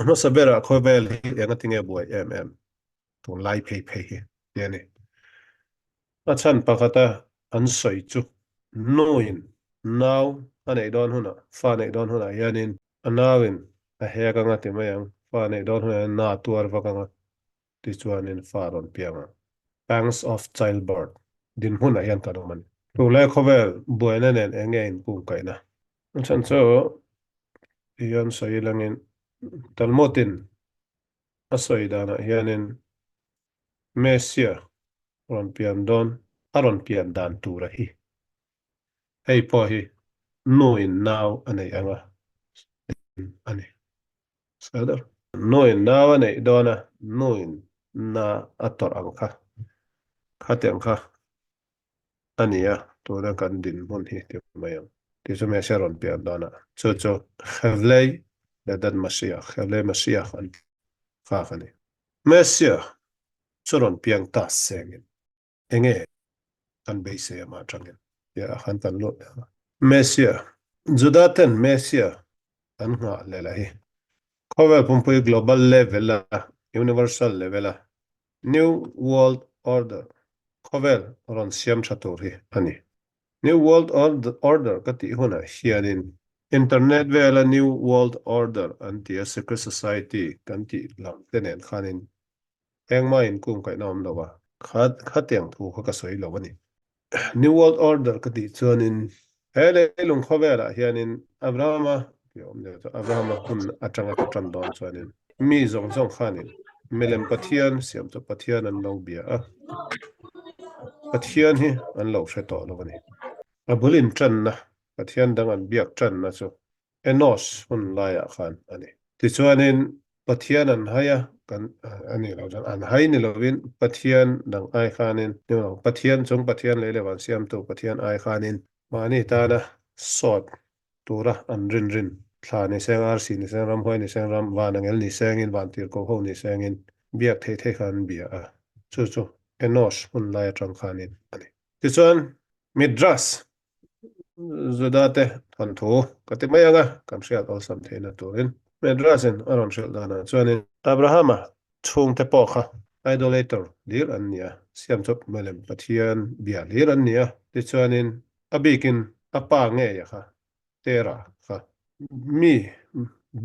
A hmasa berah khawvel hi eng atinge buai em em tunlai phei phei hi tih a ni. A chhan pakhata an sawi chu nuin nau a neih dawn hunah, fa neih dawn hunah hianin a nauin a hek anga ti mai ang, fa neih dawn hunah hian na tuar vak anga tichuanin fa rawn piang ang. Pangs of childbirth dinhmunah hian kan awm a ni. Tunlai khawvel buaina nen eng nge inkungkaihna? A chhan chu tihian sawi langin Talmud-in a sawi danah hianin Messia rawn pian dawn a rawn pian dan tura hi hei pawh hi nuin nau a neih anga a ni. Sawi Nuin nau a neih dawn a, nuin na a tawrh ang kha, khatiang kha a ni a, tuna kan dinhmun hi ti mai ang. Tih chu Messia rawn pian dawn a, chu chu Khevlei Ledan Mashiach, Khevlei Mashiach an kha kha ni. Messia chu rawn piang ta sengin enge kan beisei amah atangin tia a khan kan lut leh ang a. Messia, Juda ten Messia an nghah leh lah hi khawvel pumpui global level a, universal level a New World Order, khawvel rawn siam tha tur hi a ni. New World Order ka tih hunah hianin Internet vela New World Order an ti a, Secret Society kan tih lam te nen khanin engmah inkungkaihna awm lo a, khatiang thu kha ka sawi lo a ni. New World Order ka tih chuanin he leilung khawvelah hianin Abrahama tih a awm leh chu Abrahama hun atanga ka tan dawn chuanin mi zawng zawng khanin milem Pathian siam chu Pathian an lo bia a, Pathian hi an lo hre tawh lo a ni. A bul intanna, Pathian dang an biak tanna chu Enos hun laiah khan a ni. Tichuanin Pathian an hai a, kan a nih loh chuan an hai ni lovin Pathian dang ai khanin, ni lo, Pathian chung Pathian lei leh van siamtu Pathian ai khanin mahni tana sawt tura an rin rin thla ni seng, arsi ni seng, ramhuai ni seng, ram van angel ni sengin, van tirhkoh ho ni sengin biak theih theih khan an bia a, chu chu Enos hun lai atang khanin a ni. Tichuan Midrash Juda te thawnthu ka ti mai ang a, kan hriat awlsam theihna turin Midrash-in a rawn hrilh danah chuanin Abrahama chhungte pawh kha idolator hlir an ni a, siamchawp milem Pathian bia hlir an ni a, tichuanin a bikin a pa ngeia kha Tera kha mi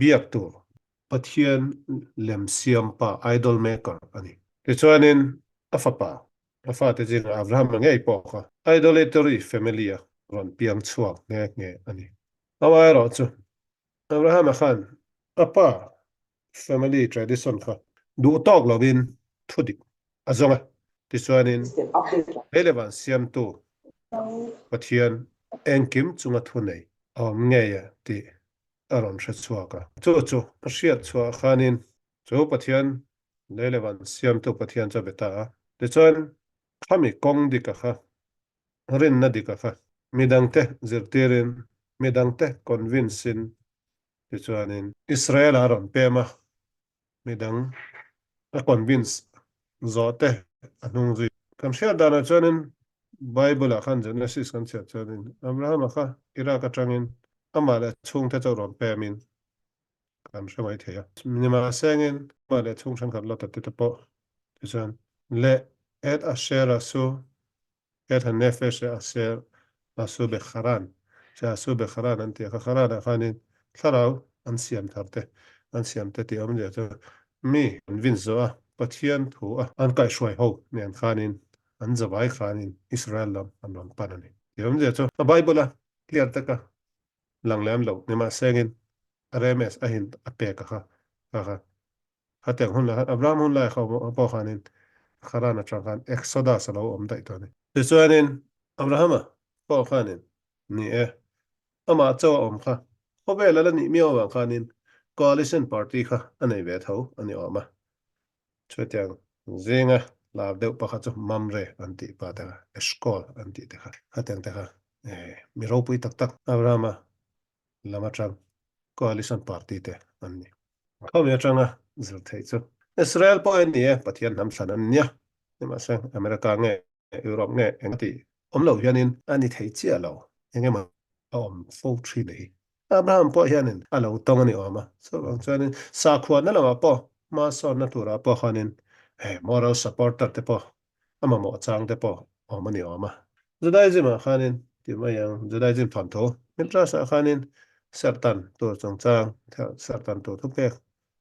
biak tur Pathian lem siam pa idol maker a ni. Tichuanin a fapa A fate zingah Abrahama ngei pawh kha idolatory family a rawn piang chhuak nghe nghe a ni. Amaherawh chu Abrahama khan a pa family tradition kha duh tawk lovin thu dik a zawng a, tichuanin hei le van siamtu Pathian engkim chunga thu nei a awm ngei a tih a rawn hre chhuak a. Chu chu a hriat chhuah khanin chu Pathian Lei le van siamtu Pathian chu a be ta a. Tichuan, khami kawng dika kha, rinna dika kha, midangte zirtirin, midangte convince-in, tichuanin Israel-a a rawn pem a, midang a convince zawh te a hnung zui. Kan hriat danah chuanin Bible-ah khan Genesis kan chhiat chuanin Abraham-a kha Iraq atangin amah leh chhungte chu rawn pemin kan hre mai thei a. Nimahsengin amah leh chhung thenkhat Lota te te pawh tichuan leh Et asher asu et hanefesh asher asu be Haran che asu be Haran an ti a, kha Haran ah khanin thlarau an siam thar te an siam te tih awmzia chu mi an vin zawh a Pathian thu a an kaihhruai ho nen khanin an zavai khanin Israel lam an rawn pan a ni tih awmzia chu a Bible a clear taka lang lem lo nimahsengin Remes a hint a pek a kha kha kha khatiang hun lai khan Abraham hun lai kha pawh khanin Haran atang khan Exodus a lo awm daih tawh a ni. Tichuanin Abrahama pawh khanin ni e amah chaw a awm kha khawvel a la nih miau avang khanin coalition party kha a nei ve tho a ni awm a. Chutiang zinga lar deuh pakhat chu Mamre an tih pa te kha, Eshkol an tih te kha, khatiang te kha mi ropui tak tak Abrahama lam atang coalition party te an ni. Khawmi atanga zir theih chu Israel pawh a ni e, Pathian hnam thlan an nia, nimahse America nge Europe nge eng tih awm lo hianin a ni thei chiah lo, engemaw a awm fo thin a hi. Abraham pawh hianin a lo tawng a ni awm a, chuvang chuanin sakhuana lamah pawh hmasawnna turah pawh khanin moral supporter te pawh a mamawh chang te pawh awm a ni awm a. Judaism ah khanin ti mai ang, Judaism thawnthu Midrash ah khanin serhtan tur chungchang, serhtan tur thupek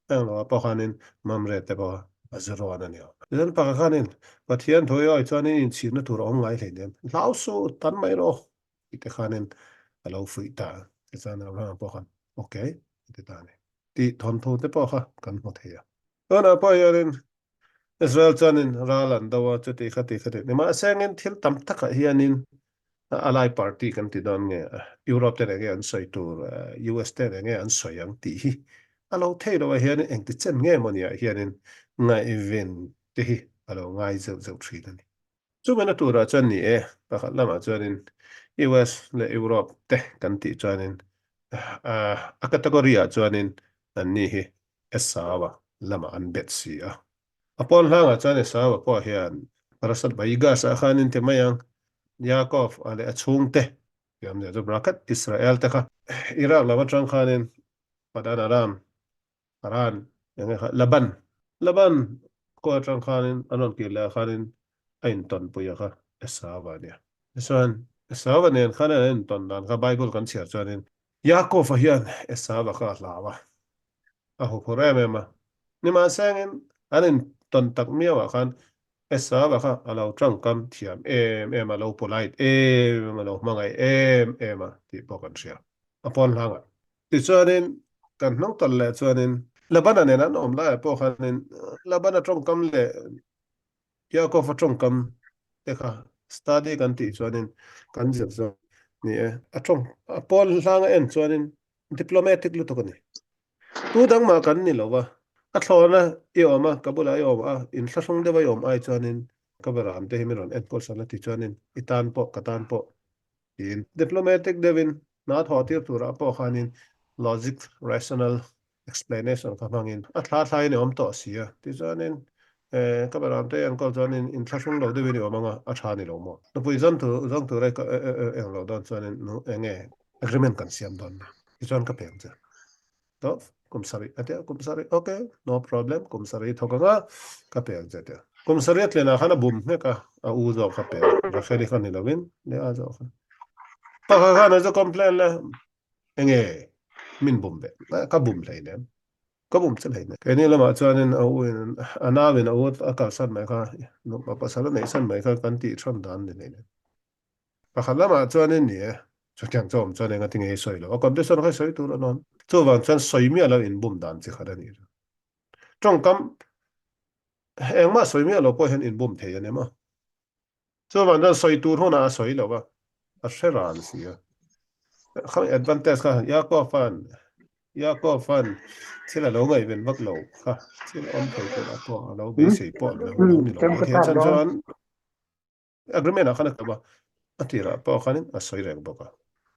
eng lo ah pawh khanin Mamre te pawh a zu rawn a ni awm a. Tichuan pakhat khanin Pathian thu i awi chuanin inchhirna tur a awm ngai hleinem, hlau suh, tan mai rawh tih te khanin a lo fuih ta a. Tichuan Abraham pawh khan ok a ti ta a ni tih thawnthu te pawh kha kan hmu thei a. Tunah pawh hianin Israel chuanin ral an do a, chuti khati khati. Nimahse engin thil tam takah hianin alai party kan ti dawn nge, Europe ten enge an sawi tur, US ten enge an sawi ang tih hi a lo thei lo a hianin engti chen nge mawni ah hianin ngaihven te hi a lo ngai zeuh zeuh thin a ni. Chumena turah chuan ni e, pakhat lamah chuanin US leh Europe te kan tih chuanin a category ah chuanin anni hi Esau-a lamah an bet si a. A pawn hlangah chuan Esau-a pawh hian Parasat Vayigas-ah khan in ti mai ang, Yaakov-a leh a chhungte, Yom chu bracket, Israel te kha Iraq lam atang khanin Padan Aram, Haran, eng nge kha, Laban, Laban khua atang khanin an rawn kir leh ah khanin a intawnpui a kha Esau-a a nia. Tichuan, Esau-a nen khan an intawn dan kha Bible kan chhiar chuanin Yaakov-a hian Esau-a kha a hlau a, a huphurh em em a. Nimahsengin an intawn tak miauah khan Esau-a kha a lo tangkam thiam em em a, lo polite em em a, lo hmangaih em em a tih pawh kan hria a pawn hlangah. Tichuanin kan hnung tawlh leh chuanin Labana nen an awm laiah pawh khanin Labana tawngkam leh Yaakov-a tawngkam te kha study kan tih chuanin kan zir zawk ni e. A tawng a pawn hlanga en chuanin diplomatic lutuk a ni. Tu dang mah kan ni lo va, a thlawna i awm a, ka bulah i awm a, inthlahrung deuha i awm ai chuanin ka beram te hi min rawn enkawl san a ti chuanin i tan pawh ka tan pawh tiin diplomatic deuhin hna thawh tir turah pawh khanin logic, rational explanation kha hmangin a thla thlaiin i awm tawh si a, tichuanin ka beram te enkawl chuanin inthlahrung lo deuhin i awm ang a, a tha ni lo maw? Nupui zawn tur zawng tura eng loh dawn chuanin eng nge agreement kan siam dawn nia, tichuan ka peng che. Tawh kum sarih a tia, kum sarih ok, no problem, kum sarih thawk anga ka peng che tia. Kum sarih a tlenah khan a bum nghek a, a u zawk kha pe a, Rachel-i kha ni lovin Leah zawk kha. Pakhat khan a zu complain le, Enge min bum ve? Ka bum hleinem. Ka bum che hleinem. Keini lamah chuanin a u in a nau in a u a kalsan mai kha, nupa pasal a neihsan mai kha kan tih than dan ni hleinem. Pakhat lamah chuanin ni e, chutiang chu awm chuan enga tinge i sawi lo. A condition kha i sawi tur a nawn. Chuvang chuan sawi miah lo inbum dan chi khat a nih chu. Tawngkam engmah sawi miah lo pawh hian inbum thei a ni maw? Chuvang chuan sawi tur hunah a sawi lo va, a hre ran si a. Khami advantage kha Yaakov-a'n Yaakov-a'n thil a lo ngaihven vak lo kha, thil awm thei tur a pawh a lo beisei pawh a lo ni lo mai thei a. Chhan chuan agreement ah khan a kal a, a tirah pawh khanin a sawi reng bawk a.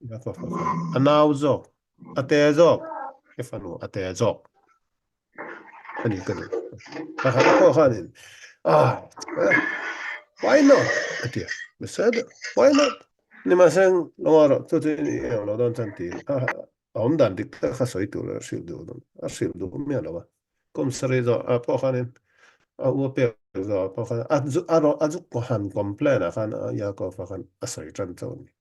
Yaakov-a khan a nau zawk, a te zawk, i fanu a te zawk. A ni ka duh. Pakhat a pawh khanin, ah, why not? A ti a. Mi said, why not? Nimahse, lo rawh, chu chu i eng lo dawn chuan tiin a awm dan dik tak kha sawi tur a hrilh duh dawn, a hrilh duh miah lo a. Kum sarih zawh ah pawh khanin a u a pek zawh ah pawh khan a zu a rawh a zu han complain ah khan Yaakov-a khan a sawi tan chauh a ni.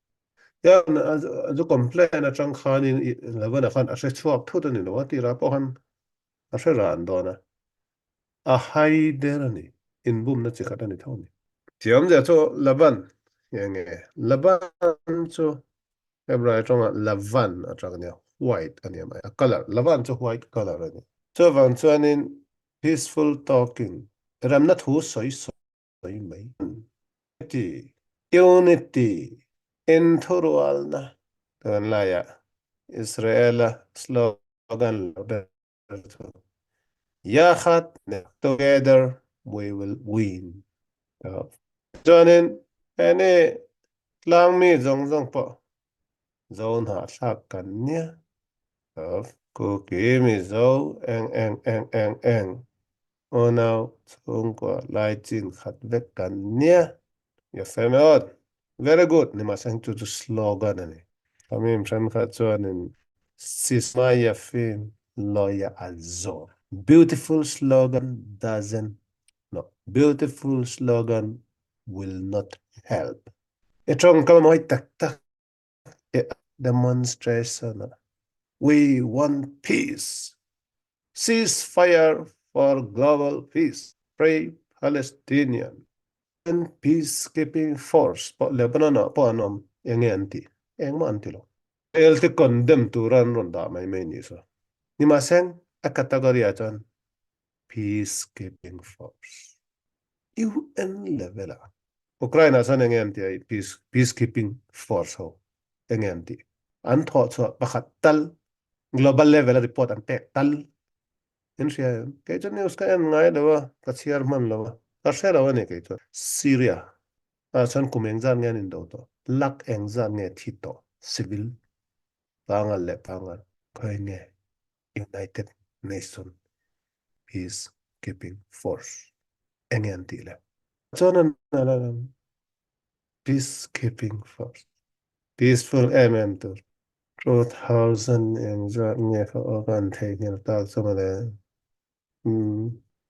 Hian a zu complain atang khanin Laban-a khan a hre chhuak thut a ni lo a, tirah pawh khan a hre ran dawn a, a hai der a ni, inbumna chi khat a ni tho a ni. Thiamzia chu Laban nge nge, Laban chu Hebrai tawngah Lavan atang a nia, white a nia mai, a colour, Lavan chu white colour a ni. Chuvang chuanin peaceful talking, remna thu sawi sawi mai. Unity, Unity, Inthurualna. Tunlaiah Israel-a slogan lo ber chu Yachad Together we will win. Chuanin heni tlangmi zawng zawng pawh zo hnahthlak kan nia. Kuki Mizo eng eng eng eng eng Unau chhungkua lai chin khat vek kan nia. Yafemeot, Very good, nimahse heng chu chu slogan a ni. Tamim thenkhat chuanin Sisma Yafim Loya Azor. Beautiful slogan doesn't no beautiful slogan will not help. I tawngkal mawi tak tak i demonstration ah We want peace. Cease fire for global peace. Free Palestinian. UN Peacekeeping Force pawh Lebanon ah pawh an awm. Enge an tih? Engmah an ti lo. Israel te condemn tura an rawn dah mai mai nih chu. Nimahseng a category ah chuan Peacekeeping Force. UN level ah. Ukraine ah chuan enge an tih a peace peacekeeping force ho enge an tih? An thawh chhuah pakhat tal global level a report an pek tal in hria em? Kei chu news ka en ngai lo a, ka chhiar hman lo a, ka hre lo a ni kei chuan. Syria ah chuan kum engzat nge an indo tawh? Lak engzat nge thi tawh? Civil pangal leh pangal khawi nge United Nation Peace Keeping Force enge an tih le? Chuan an Peace Keeping Force peaceful em em tur. 2000 engzat nge kha aw ka an theihnghilh tak chu mawle.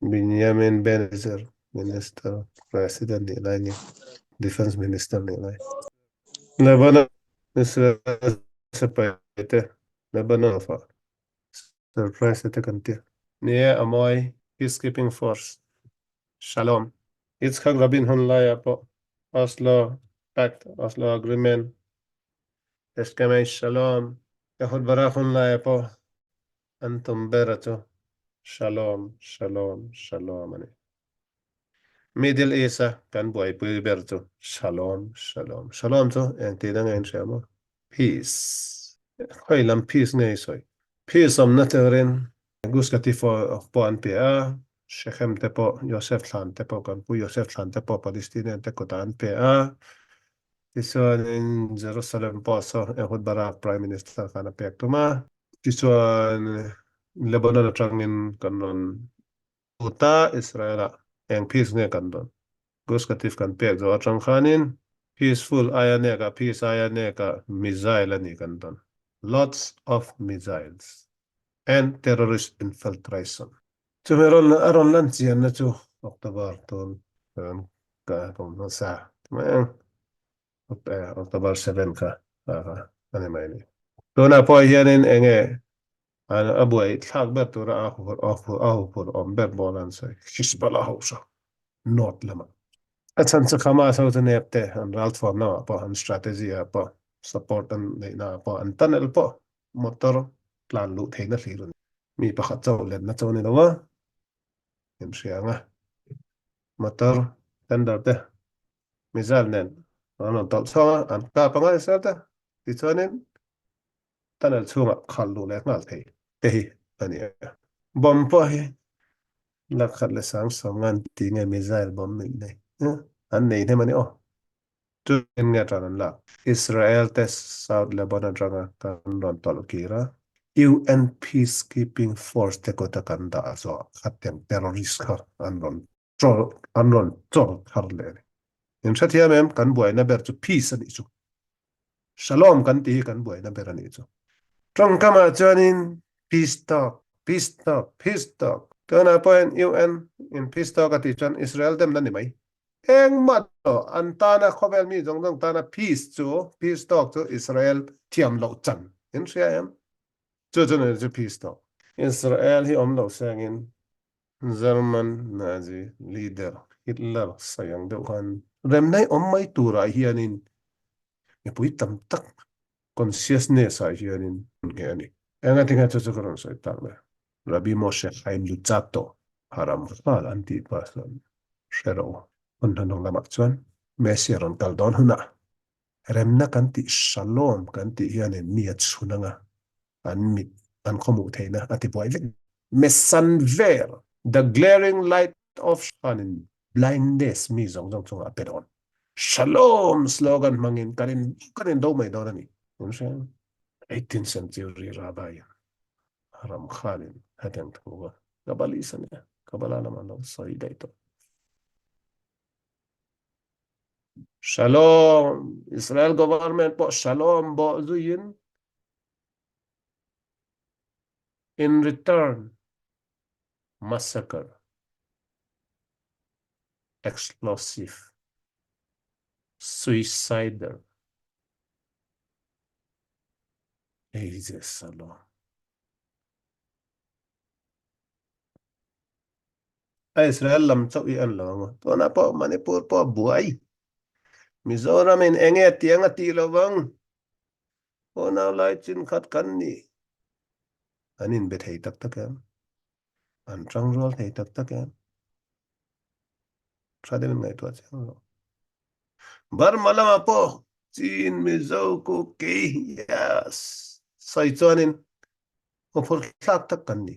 Benjamin Benazir Minister President nih lai ni Defense Minister nih lai. Lebanon Israel sipai te Lebanon fa surprise te kan tia. Ni e a mawi Peacekeeping Force Shalom. Yitzhak Rabin hun laiah pawh Oslo Pact, Oslo Agreement, Eskemei Shalom, Ehud Barak hun laiah pawh an tum ber a chu Shalom, Shalom, Shalom a ni. Middle East a kan buaipui ber chu Shalom, Shalom, Shalom chu engtin a nge in hria maw? Peace. Khawi lam peace nge i sawi? Peace awmna turin Gush Katif pawh an pe a, Shechem te pawh, Yosef thlan te pawh, kan pu Yosef thlan te pawh Palestinian te kutah an pe a. Tichuanin Jerusalem pawh saw Ehud Barak Prime Minister khan a pek tum a. Tichuan Lebanon atangin kan rawn lut a, Israel-ah eng peace nge kan dawn? Gush Katif kan pek zawh atang khanin peaceful aia nekah, peace aia nekah missile a ni kan dawn. Lots of missiles and terrorist infiltration. Chumi rawn a rawn lan chianna chu October tun kan ka kum hmasa ti mai ang. October 7 kha a ni mai ni. Tunah pawh hianin enge a buai thlak ber tura a huphurh awm ber bawl an sawi Hizbollah ho saw North lamah. A chhan chu Hamas ho chu nep te an ralthuam lamah pawh an strategy ah pawh support an neihna ah pawh an tunnel pawh motor tlan luh theihna hlir a ni. Mi pakhat chauh lenna chauh a ni lo a, in hria ang a. Motor tender te missile nen an rawn tawlh chhuak a, an kap ang a Israel te. Tichuanin tunnel chhungah khal luh leh nghal thei te hi a ni a. Bomb pawh hi lakhat leh sang sawm ngan ti nge missile bomb min nei an nei hnem a ni aw. Chutin nge tan an lak? Israel te South Lebanon atanga kan rawn tawlh kir a, UN Peacekeeping Force te kuta kan dah zawh khatiang terrorist kha an rawn an rawn chawr thar leh a ni. In hrethiam em? Kan buaina ber chu peace a nih chu. Shalom kan tih hi kan buaina ber a nih chu. Tawngkamah chuanin peace talk, peace talk, peace talk. Tunah pawhin UN in peace talk a tih chuan Israel demna ni mai. Engmah chu an tana khawvel mi zawng zawng tana peace chu, peace talk chu Israel thiam loh chan in hria em? Chu chu ni chu peace talk. Israel hi awm loh sengin German Nazi leader Hitler sawi ang deuh khan remna hi awm mai turah hianin mipui tam tak consciousness ah hianin nge a ni. Engatinge chu chu ka rawn sawi tak le? Rabbi Moshe Chaim Luzzatto haram nghal an tih pah chuan hre rawh u. Hun hnahnawng lamah chuan Messi a rawn kal dawn hunah remna kan tih Shalom kan tih hianin mi a chhun anga an mit an khawmuh theihna a ti buai vek. Mesanver, the glaring light of khanin blindness mi zawng zawng chungah a pe dawn. Shalom slogan hmangin kan in kan indo mai dawn a ni. In hria em? 18th century Rabbi in ram khanin hetiang thu kha Kabbalist a nia, Kabbalah lamah lo sawi daih tawh. Shalom, Israel government pawh Shalom bawh zuiin. In return, massacre, explosive, suicider. Hei hi che salo. A Israel lam chauh i an lo ang. Tunah pawh Manipur pawh buai. Mizoram in enge tiang a tih lovang. Unau lai chin khat kan ni. An inbe thei tak tak em? An tangrual thei tak tak em? Tha deuhin ngaihtuah chiang lo. Burma lamah pawh Chin, Mizo, Kuki, yes, sawi chuanin huphurh thlak tak kan ni.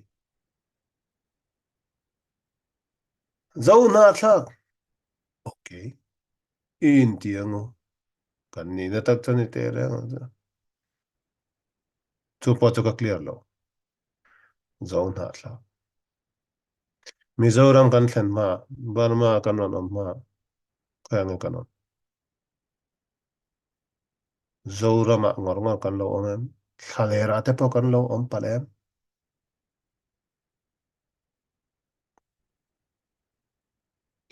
Zo hna thlak. Okay. I inti angu. Kan nihna tak chuan i teh reng ang chu. Chu pawh chu ka clear lo. Zo hna thlak. Mizoram kan thlen hma, Burma kan rawn awm hma, khawiah nge kan awm? Zoramah ngawr ngawr kan lo awm em? Thlalerah te pawh kan lo awm palh em?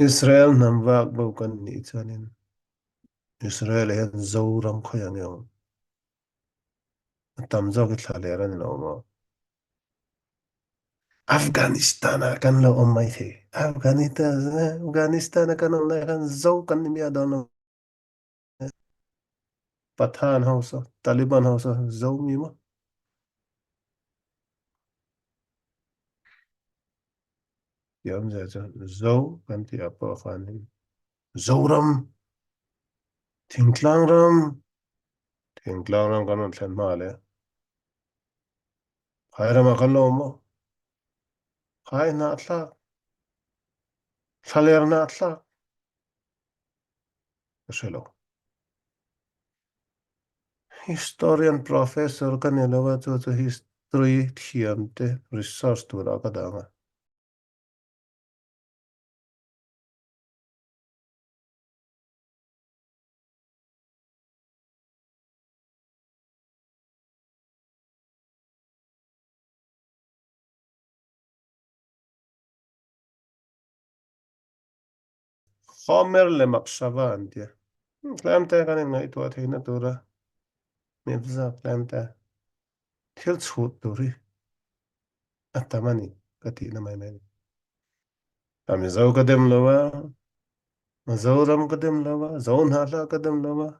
Israel hnam vak bo kan nih chuanin Israel hian Zoram khawiah nge awm? A tam zawk hi thlaler a ni lo maw? Afghanistan ah kan lo awm mai thei. Afghanistan, Afghanistan ah kan awm lai khan Zo kan ni miah dawn lo. Pathan ho saw, Taliban ho saw, Zo mi maw? Ti awmzia chu Zo kan tih ah pawh khanin Zoram, Thingtlang ram, Thingtlang ram kan rawn thlen hma leh Phai ramah kan lo awm maw? Phai hnahthlak, thlaler hnahthlak ka hre lo. Historian professor ka ni lo a, chu chu history thiam te research turah ka dang a. Homer leh Maksava an tia. Tlem te kan inngaihtuah theihna tura mipza tlem te thil chhut tur hi a tam a ni ka tihna mai mai a ni. A Mizo ka dem lo a, Mizoram ka dem lo a, Zohnahla ka dem lo a,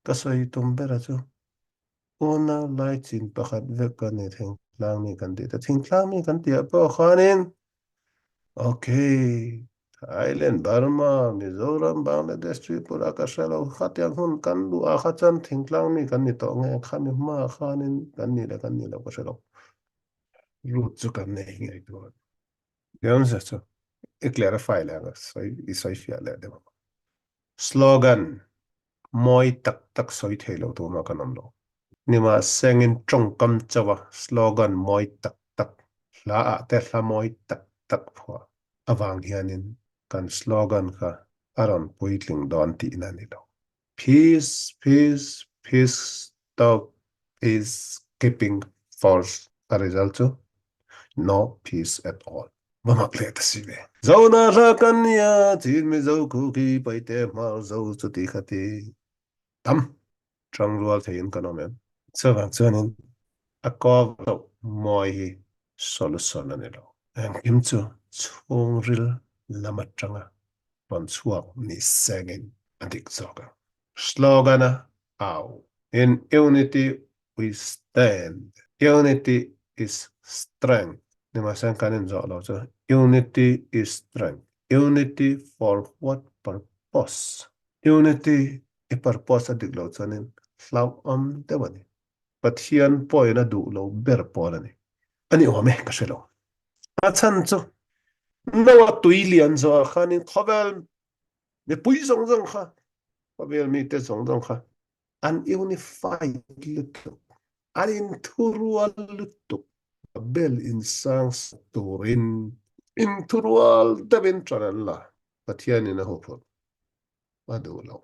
ka sawi tum bera chu Unau laichin pakhat vek ka ni thingtlang mi kan tih ta. Thingtlang mi kan tih ah pawh khanin okay Thailand, Burma, Mizoram, Bangladesh, Tripura ka hre lo khatiang hun kan luh ah kha chuan thingtlang mi kan ni tawh nge khami hma ah khanin kan nih leh kan nih loh ka hre lo. Root chu kan nei ngei tur. Beyonce chu i clarify leh ang a sawi i sawi fiah leh deuh ang. Slogan mawi tak tak sawi thei lo tumah kan awm lo. Nimahsengin tawngkam chauha slogan mawi tak tak, hla ah te hla mawi tak tak phuah avang hianin kan slogan kha a rawn puitling dawn tihna a ni lo. Peace, peace, peace talk is keeping force a result chu no peace at all. Va mak leh ta si ve. Zona hla kan nia Chin Mizo Kuki Paite Hmar Zo chuti khati tam tangrual theiin kan awm em? Chuvang chuanin a cover loh mawi hi solution a ni lo. Engkim chu chhungril lam atanga rawn chhuak ni sengin a dik zawk ang. Slogan a au In unity we stand, unity is strength nimahse kan inzawh lo chu unity is strength, unity for what purpose? Unity i purpose a dik loh chuanin hlauhawm deuh a ni. Pathian pawhin a duh lo ber pawl a ni. A ni awm e, ka hre lo. A chhan chu Noah tui lian zawhah khanin khawvel mipui zawng zawng kha, khawvel mite zawng zawng kha an unified lutuk, an inthurual lutuk. Babel insang sak turin inthurual deuhin ṭan an la, Pathianin a huphurh a duh lo.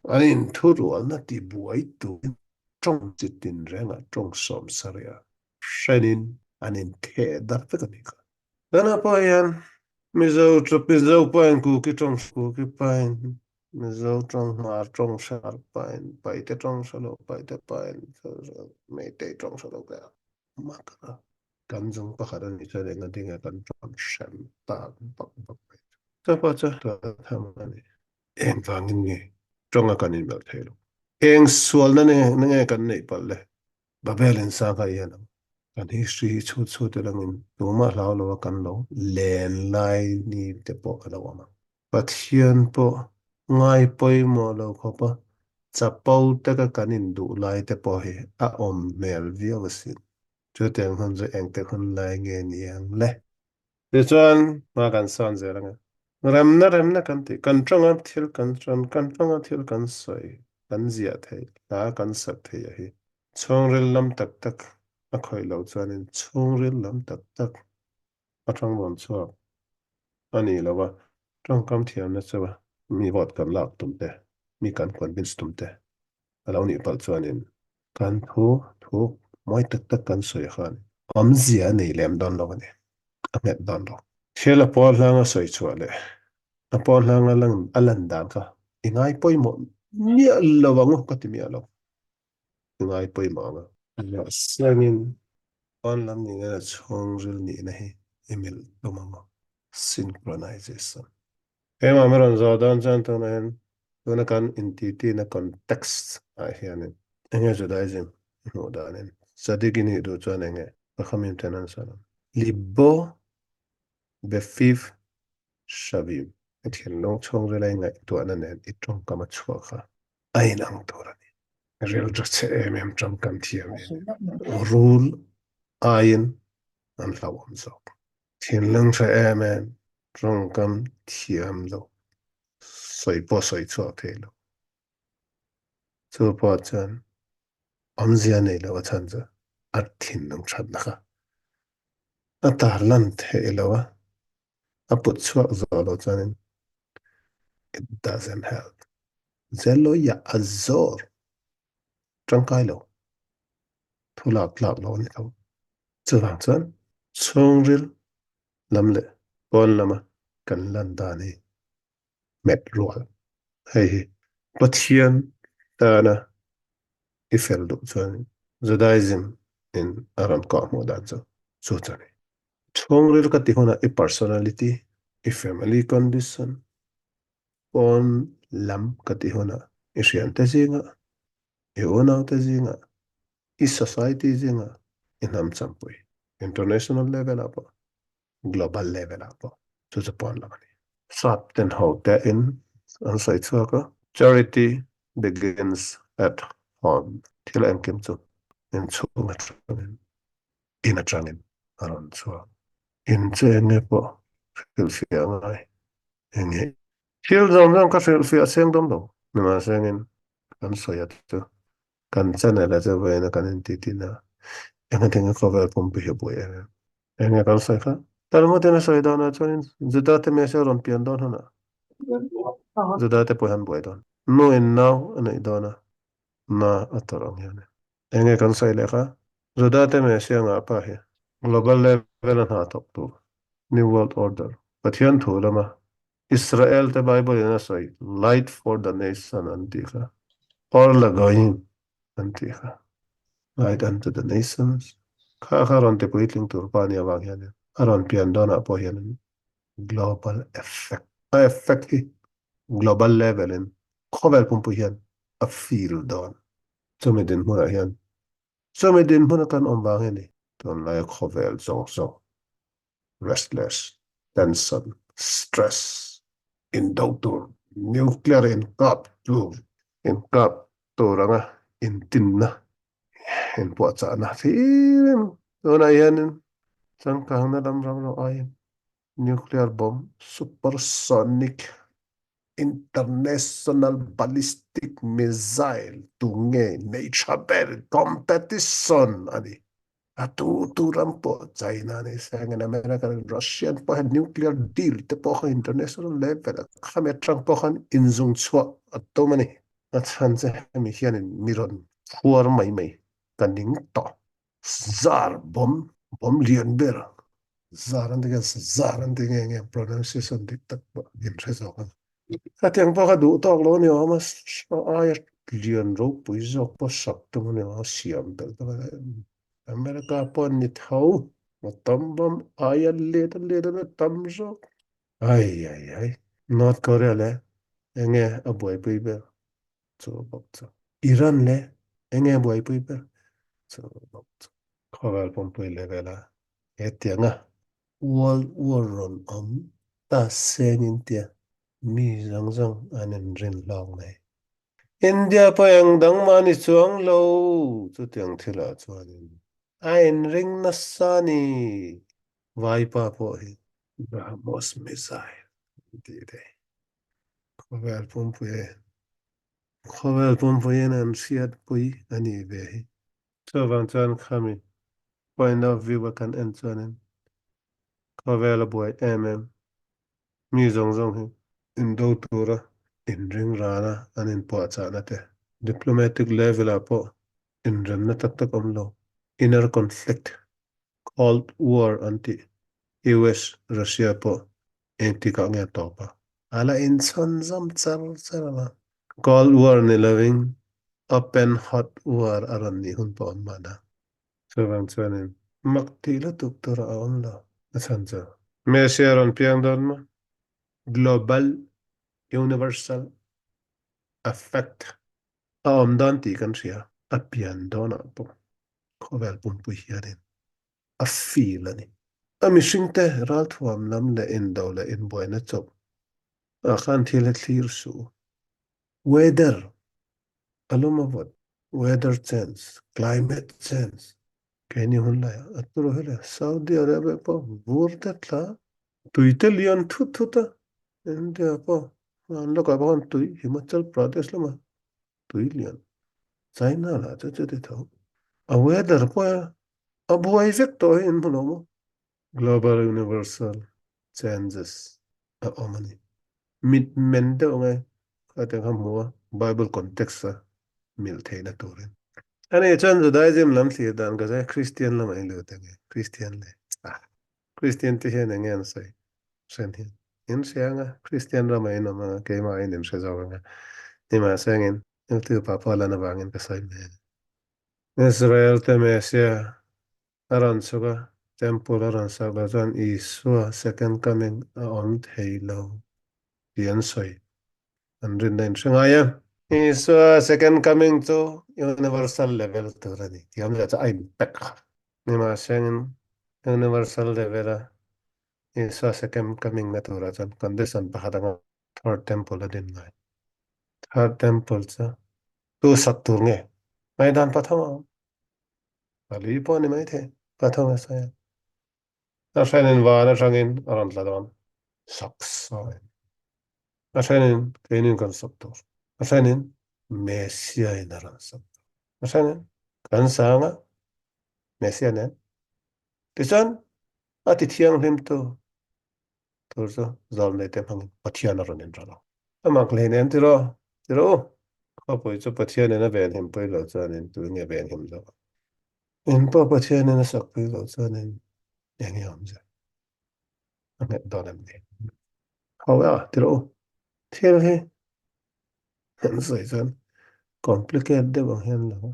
An inthurualna tibuai turin ṭawng chi tinrengah ṭawng sawm sarih a. Hrenin an intheh darh vek a nih kha. Tunah pawh hian Mizo Mizo pain Kuki tawng Kuki pain Mizo tawng Hmar tawng Hmar pain Paite tawng hre lo Paite pain Meitei tawng hre lo ka mak a. Kan zung pakhat a nih chuan enga dinga kan tawng hrem tak bak bak mai chu. Chu pawh chu tham a ni. Engvangin nge tawnga kan inmelh thei lo? Eng sualna nge kan neih palh le? Babel in sang kha hian ang. Kan history hi chhut chhut elangin tumah hlau lo a kan lo len lai ni te pawh a lo awm ang. Pathian pawh ngai pawimawh lo khawp a, chapo taka kan induh lai te pawh hi a awm hmel viau asin. Chutiang hun chu engtik hun lai nge ni ang le? Tichuan, hma kan sawn zel ang a. Remna remna kan tih, kan tawnga thil kan tawn, kan tawnga thil kan sawi, kan ziah theih, hla kan sak theih a hi. Chhungril lam tak tak a khawih loh chuanin chhungril lam tak tak a tang rawn chhuak a ni lo a, tawngkam thiamna chu mi vote kan lak tum te, mi kan convince tum te a lo nih palh chuanin kan thu thu mawi tak tak kan sawi khan awmzia a nei lem dawn lo a ni, a nghet dawn lo. Thil a pawl hlanga sawi chhuah leh a pawl hlanga a lan dan kha i ngai pawimawh miah lo ang u ka ti miah lo, i ngai pawimawh ang a. Mahsengin pawn lam nihna leh chhungril nihna hi i milh tum ang u, synchronization. Keimah mi rawn zawh dawn chuan tunah hian tuna kan intihtina context ah hianin enge Judaism i hmuh danin Sadik i nih duh chuan enge Chachamim ten an sawi ang? Libo befiv shavim i thinlung chhungrila i ngaihtuahna nen i tawngkam a chhuak kha a inang tur a ni. Rilru chhe em em tawngkam thiam em em rul aiin an hlauhawm zawk. Thinlung hre em em, tawngkam thiam lo, sawi pawh sawi chhuak thei lo. Chu pawh chuan awmzia nei lo a chhan chu a thinlung thatna kha a tar lan theih lo a, a put chhuak zawh lo chuanin it doesn't help. Zelo ya a zawr tangkai lo, thu lak tlak lo a ni tho. Chuvang chuan chhungril lam leh pawn lama kan lan dan hi hmet rual. Hei hi Pathian tana i fel duh chuan Judaism in a rawn kawh hmuh dan chu chu chu a ni. Chhungril ka ti hunah i personality, i family condition, pawn lam ka ti hunah i hriante zingah, i unaute zingah, i society zingah i hnam champui, international level ah pawh, global level ah pawh chu chu pawn lam a ni. Sap ten ho te in an sawi chhuak a. Charity begins at home thil engkim chu inchhung atangin in atangin a rawn chhuak. In chu enge pawh hrilhfiah ngai enge. Thil zawng zawng ka hrilhfiah cheng dawn lo. Nimahsengin kan sawi a chu Kan channel a chu vawiin a kan inti tin a, engtin nge khawvel pumpi hi a buai em em? Enge kan sawi kha? Talmud in a sawi dawn ah chuanin Juda te Messiah rawn pian dawn hunah Juda te pawh hian buai dawn. Nu in nau a neih dawn a, na a tawrh ang hian. Enge kan sawi leh kha? Juda te Messiah ngah pa hi global level a hna thawk tur, New World Order, Pathian thu lama Israel te Bible in a sawi light for the nation an tih kha, or lagoyim an tih kha, light unto the nations kha kha rawn ti puitling tur pa nia vang hian a rawn pian dawnah pawh hian global effect a effect hi global level in khawvel pumpui hian a feel dawn. Chumi dinhmunah hian chumi dinhmuna kan awm vang hi a ni tunlaia khawvel zawng zawng restless, tension, stress, indo tur, nuclear inkap tur, inkap tur anga intinna, inpuahchahna thil tunah hianin changkangna lam ram lo aiin nuclear bomb, supersonic international ballistic missile tu nge nei tha ber competition a ni. A tu tu ram pawh China ni sengin America ni Russian pawh hian nuclear deal te pawh kha international level a khami atang pawh khan inzung chhuah a tum a ni. A chhan che hemi hianin mi rawn phuar mai mai ka ning tawh. Zar bomb, bomb lian ber, zar an ti nge, zar an ti nge nge, pronunciation dik tak pawh in hre zawk a. Khatiang pawh kha duh tawk lo a ni awm a, a aia lian ropui zawk pawh sak tum a ni awm a, siam belh ta mai. America pawh ni tho, atom bomb aia let a let a tam zawk. Ai ai ai, North Korea leh enge a buaipui ber? Chu bawk chu. Iran leh enge a buaipui ber? Chu bawk chu. Khawvel pumpui level a hetianga World War rawn awm ta sengin tia mi zawng zawng an inrin hlawk mai. India pawh eng dang mah ni chuang lo chutiang thilah chuanin a inring nasa ni Vaipa pawh hi. BrahMos missile an tih te khawvel pumpui e khawvel pumpuiin an hriatpui a nih ve hi. Chuvang chuan khami point of view a kan en chuanin khawvel a buai em em mi zawng zawng hi indo tura inring rana an inpuahchahna te diplomatic level ah pawh inremna tak tak awm lo inner conflict Cold War an tih US Russia pawh engtikah nge a tawp a? A la inchhawnzawm char char ang a. Cold War ni lovin Open Hot War a rawn nih hun pawh awm mahna. Chuvang chuanin mak tih lutuk tur a awm lo. A chhan chu. Messi a rawn piang dawn maw? Global Universal Effect a awm dawn tih kan hria. A pian dawnah pawh khawvel pumpui hianin a feel a ni. A mihringte ralthuam lam leh indo leh inbuaina chawp ah khan thil hi thlir suh u. Weather a lum a vawt, weather change, climate change, keini hun laiah a turu hi le Saudi Arabia pawh vur te tla, tui te lian thut thut a, India pawh an lawkah pawh khan tui Himachal Pradesh lamah tui lian China lah chu chuti tho. A weather pawh a buai vek tawh hi in hmu lo maw? Global universal changes a awm a ni. Mit men deuh nge khatiang kha hmu a Bible context a mil theihna turin. Ani chuan Judaism lam thlir dan ka sawi Christian lamah i lut ange Christian leh ah Christian te hian enge an sawi hran hian in hria anga Christian ramah in awm anga keimah in in hre zawk anga nimahse angin YouTube ah pawh lan avangin ka sawi mai ani. Israel te Messiah a rawn chhuk a, Temple a rawn sak loh chuan Isua second coming a awm thei lo tih an sawi an rinna in hre ngai a. Isua second coming chu universal level tur a ni tih awmzia chu a impact kha. Nimahse angin universal level a Isua second coming na turah chuan condition pakhat anga third temple a din ngai. Third temple chu tu sak tur nge? Ngaihdan pathum a awm. Pali pawh a ni maithei, pathum a sawi a. A thenin van atangin a rawn tla dawn, sak sawi. A thenin keinin kan sak tur. A thenin Messiah in a rawn sak tur. A thenin kan sang a, Messiah nen. Tichuan a ti thianghlimtu tur chu zawlnei te hmangin Pathian a rawn inrawlh ang. A mak hlein em tiraw? Tiraw u? Khawpui chu Pathianin a venhim pui loh chuanin tu nge venhim zawk ang? In pawh Pathianin a sak pui loh chuanin eng nge awm zel? A nghet dawn em ni? Ho a, tiraw u? Thil hi an sawi chuan complicate deuh ang hian lo a.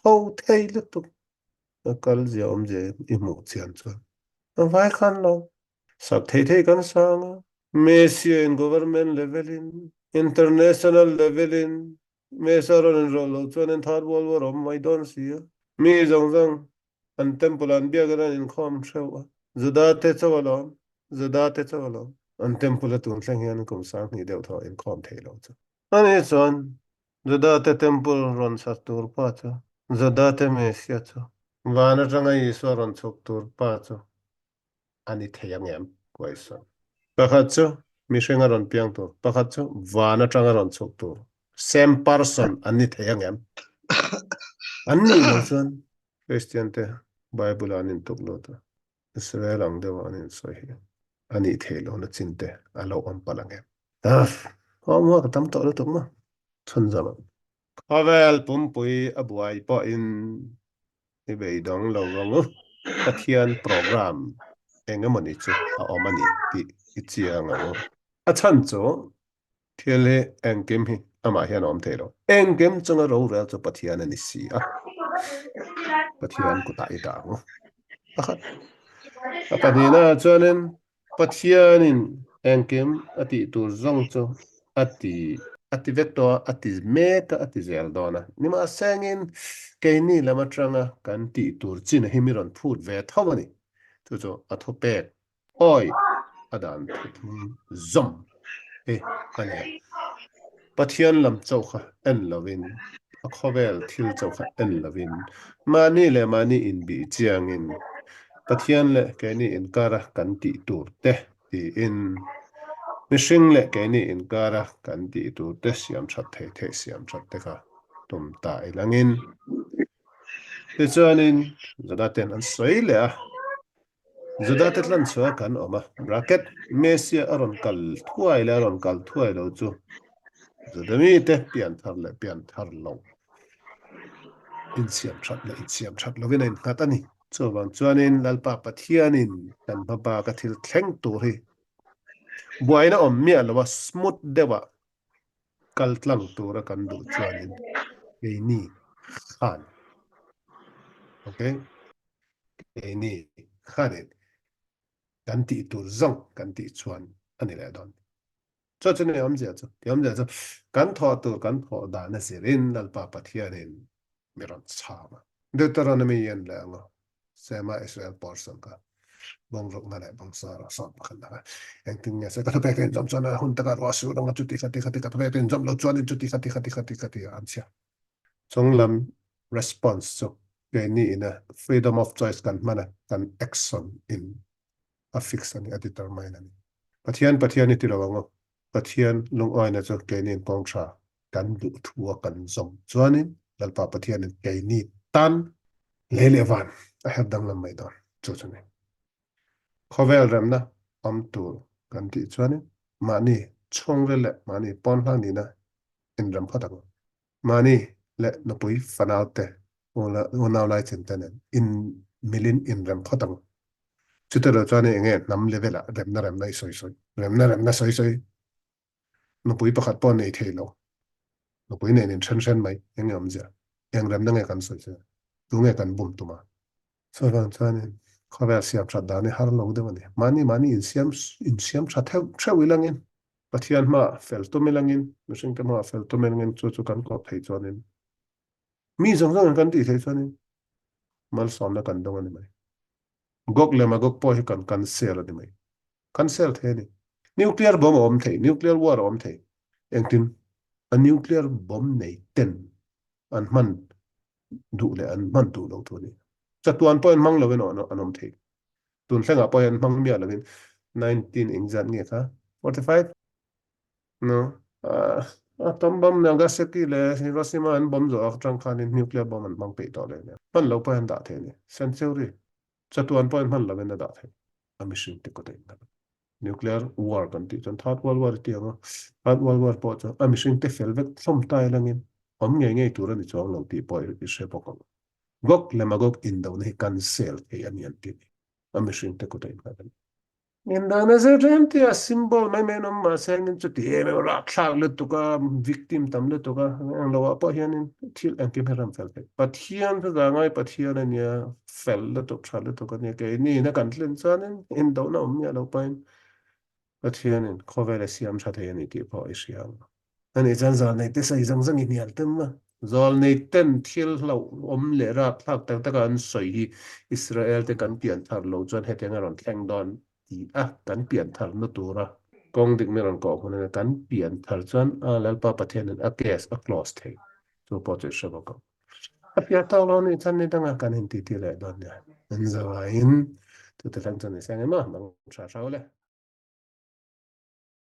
Ho thei lutuk a kal zia awm zia i hmuh chian chuan a vai khan lo. Sak thei thei kan sang a. Messiah in government level in, international level in Messiah rawn inrawlh loh chuan in third world war awm mai dawn si a. Mi zawng zawng an temple ah an biak in an inkhawm hreuh a. Juda te chauh alawm, Juda te chauh alawm. An temple a tun thleng hian kum 2000 deuh thaw inkhawm thei lo chu. Ani chuan Juda te temple rawn sa tur pa chu, Juda te Messiah chu, van atanga Isua rawn chhuk tur pa chu a ni thei ang em? Question. Pakhat chu mihring a rawn piang tur, pakhat chu van atanga rawn chhuk tur, same person an ni thei ang em? An nih loh chuan Christian te Bible ah an intuk lut a, Israel ang deuh ah an insawi hi a nih theih lohna chin te a lo awm palh ang em? Uff, homework a tam tawh lutuk maw? Chhunzawm ang. Khawvel pumpui a buai pawhin. I beidawng lo vang u. Pathian program eng emawni chu a awm a ni tih i chiang ang u. A chhan chu thil hi engkim hi amah hian a awm thei lo. Engkim chunga rorel chu Pathian a ni si a. Pathian kutah i dah ang u. Pakhat. A pahnihna ah chuanin Pathianin engkim a tih tur zawng chu a ti a ti vek tawh a, a ti mek a, a ti zel dawn a. Nimahsengin keini lam atanga kan tih tur chin hi mi rawn phut ve tho a ni. Chu chu a thupek awi a dan thuthlung zawm hi a ni a. Pathian lam chauh kha en lovin, a khawvel thil chauh kha en lovin, mahni leh mahni inbih chiangin, Pathian leh keini inkara kan tih tur te tiin, mihring leh keini inkara kan tih tur te siam that thei theih siam that te kha tum ta ilangin. Tichuanin Juda ten an sawi leh a. Juda te tlan chhuah kan awm a, bracket, Messiah a rawn kal thuai leh a rawn kal thuai lo chu Juda mite pian thar leh pian thar lo insiam that leh insiam that lovin a innghat a ni. Chuvang chuanin Lalpa Pathianin kan hmabaka thil thleng tur hi buaina awm miah lo a smooth deuhah kal tlang tura kan duh chuanin keini khan okay keini khanin kan tih tur zawng kan tih chuan a ni leh dawn. Chu chu ni awmzia chu ti awmzia chu kan thawh tur kan thawh dan a zirin Lalpa Pathianin mi rawn chhang a. Deuteronomy en leh ang a, Sema Israel portion kha bawng rukna leh bawng sara sawm pakhat na kha engtin nge se ka thupek in zawm chuan a hun taka ruah sur anga chuti khati khati ka thupek in zawm lo chuan in chuti khati khati khati khati a an chhia. Chunglam response chu keini ina freedom of choice kan hman a kan action in a fix a ni a determine a ni. Pathian Pathian i ti lo ang u Pathian lungawina chu keini in kawng tha kan duh thu a kan zawm chuanin Lalpa Pathianin keini tan lei leh van a her danglam mai dawn chu chu ni. Khawvel remna awm tur kan tih chuanin mahni chhungril leh mahni pawn hlang nihna inrem phawt ang. Mahni leh nupui fanau te unau lai chin te nen in milin inrem phawt ang. Chutilo chuan eng nge hnam level ah remna remna i sawi sawi remna remna sawi sawi Nupui pakhat pawh nei thei lo. Nupui nen in then hren mai, eng nge awmzia? Eng remna nge kan sawi che? Tu nge kan bum tum a? Chuvang chuanin khawvel siam that dan hi har lo deuh a ni. Mahni mahni insiam insiam tha theuh theuh ilangin, Pathian hmaah fel tum ilangin, mihringte hmaah fel tum ilangin chu chu kan kawp thei chuanin, mi zawng zawngin kan tih theih chuanin malsawmna kan dawng a ni mai. Gog leh Magog pawh hi kan cancel a ni mai. Cancel thei a ni. Nuclear bomb a awm thei, nuclear war a awm thei. Engtin? A nuclear bomb nei ten an hman duh leh an hman duh lo thu a ni. Chatuan pawh an hmang lovin an awm thei. Tun thlengah pawh hian an hmang miah lovin 19 engzat nge kha? 45? No. Atom bomb Nagasaki leh Hiroshima an bomb zawh atang khanin nuclear bomb an hmang peih tawh leh nia. Hman lo pawh an dah thei a ni. Century chatuan pawh hman lovin a dah thei. A mihring te kawt a innghat a. Nuclear war kan tih chuan Third World War i ti ang a. Third World War pawh chu a mihring te fel vek hlawm ta ilangin awm ngei ngei tur a ni chuang lo tih pawh i hre bawk ang. Gog leh Magog indona hi cancel thei a ni an ti a ni. A mihring te kawt a innghat a ni. Indana zir rem te a symbol mai mai an awm mahse hianin chuti em em rapthlak lutuk a, victim tam lutuk a, eng lo ah pawh hianin thil engkim hi ram fel thei. Pathian chu za ngai Pathian a nia, fel lutuk tha lutuk a nia, keini ina kan tlin chuanin indohna awm miah lo pawhin Pathianin khawvel a siam tha thei a ni tih pawh i hria ang. Ani chuan zawlnei te sawi zawng zawng i hnial tum a. Zawlnei ten thil hlauhawm leh rapthlak tak taka an sawi hi Israel te kan pian thar lo chuan hetiang a rawn thleng dawn ti a, kan pian thar na tura kawng dik mi rawn kawh hun a nia. Kan pian thar chuan a Lalpa Pathianin a case a close thei chu pawh chu i hre bawk ang. A piah tawk lo nih chuan ni dangah kan intiti leh dawn nia. An zavaiin chute thleng chuan ni se ang em a, mang tha tha u le.